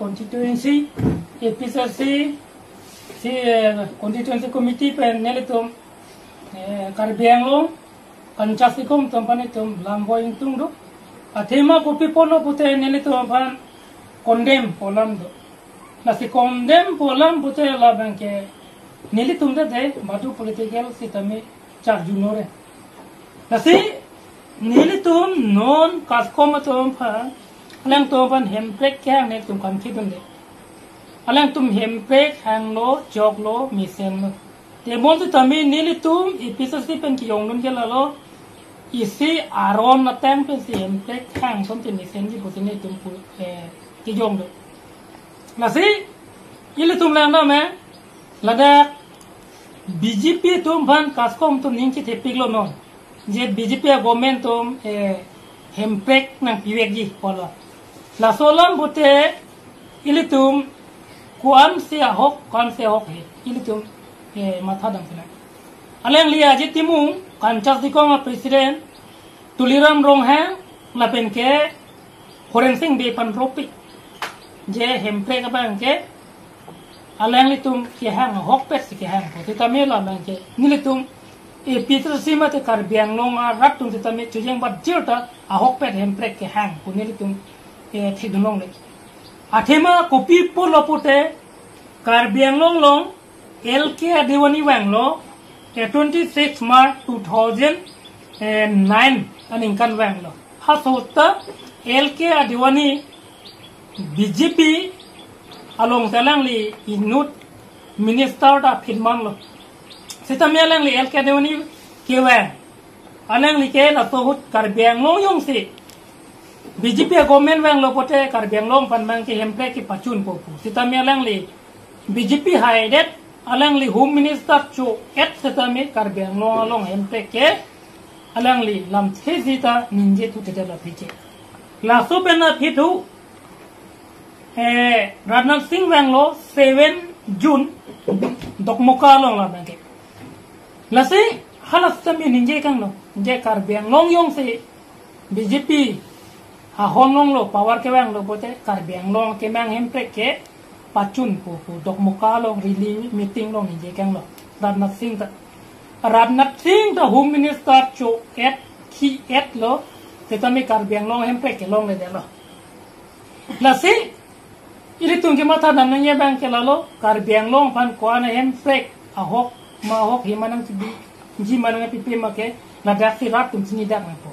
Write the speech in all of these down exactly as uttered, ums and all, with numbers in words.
Constituency, A P H L C, si, eh, Constituency Committee pen nelitum, eh, Karbi Anglong Conchas Dikong atum aphan itum lamvoi ingtung do. Athema kopi apotlo pute nelitum aphan condemn pu alam do. Lasi condemn pu alam pute labang ke nelitum tete badu political sitame charjunore. Lasi nelitum non CASCOM atum aphan, alangtum aphan hemprek kehang nelitum kam kidunde. Alangtum hemprek hanglo, choklo, mesenlo. Te bonta tame nelitum A P H L C pen kejongdun ke lalo, isi aron ateng pensi hemprek hang ason te mesenji pusi nelitum pu, eh, kejongdun. Lasi ilitum langdam, eh, ladak B J P atum aphan CASCOM atum ning chethepiklo non. Je B J P a-government atum, eh, hemprek nangpivekji pu alam. Laso alam pute ilitum ko-ansi ahok, ko-ansi ahok he. Ilitum, eh, mathadam sina. Alangli Ajit Timung, Conchas Dikong a-president, Tuliram Ronghang, lapen ke Horensing Bey aphan ropik. Je hemprek abang ke alanglitum kehang ahokpet si kehang. Sitame labang ke nelitum A P H L C mate Karbi Anglong arat atum sitame chojeng bat jirta ahokpet hemprek kehang pu nelitum, eh, thekdun longle. Athema kopi apotlo pute Karbi Anglong along L K Advani vanglo, eh, twenty six March two thousand nine aningkan vanglo. Halaso ta L K Advani B J P along ta alangli inut minister ta phitmanlo. Sitame alangli L K Advani kevang, alangli ke laso ahut Karbi Anglong jongsi B J P a-government vanglo pute Karbi Anglong aphan abang ke hemprek kepachunpo pu. Sitame alangli B J P haidet, alangli Home Minister cho-et sitame Karbi Anglong along hemprek ke alangli lamthe sita ningje thuthedet aphi ke. Laso pen aphi thu, eh, Rajnath Singh vanglo seven June Dokmoka along labang ke. Lasi hala sitame ningje kangno, je Karbi Anglong jongsi B J P ahon longlo, power kevanglo pute Karbi Anglong kemang hemprek kepachunpo pu Dokmoka along rally meeting along ningje kanglo Rajnath Singh ta. Rajnath Singh ta Home Minister cho-et, ki-etlo, sitame Karbi Anglong hemprek kelongledetlo. Lasi ilitum kemathadam nangji abang ke lalo, Karbi Anglong aphan ko-an ahemprek ahok ma ahok he ma nangpipi, ji ma nangpipi ma ke ladaksi rat atum chinidak nangpo.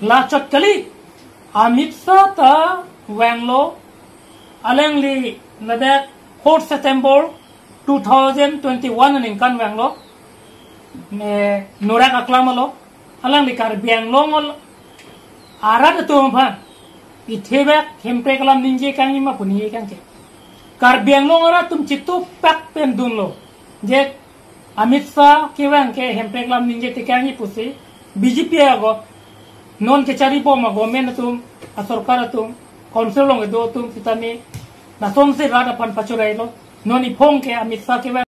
Lachot kali, Amit Shah ta vanglo, alangli ladak fourth September two thousand twenty-one aningkan vanglo, eh, Norak Aklam along, alangli Karbi Anglong al-, arat atum aphan ithebak hemprek alam ningje kangji ma pu ningje kangke. Karbi Anglong arat atum chitupak pen dunlo, je Amit Shah kevang ke hemprek alam ningje tekangji pusi B J P ago non kecharibom a-government atum, asorkar atum, council along kedo atum sitame lasonsi rat aphan pachurailo. Non iphong ke Amit Shah kevang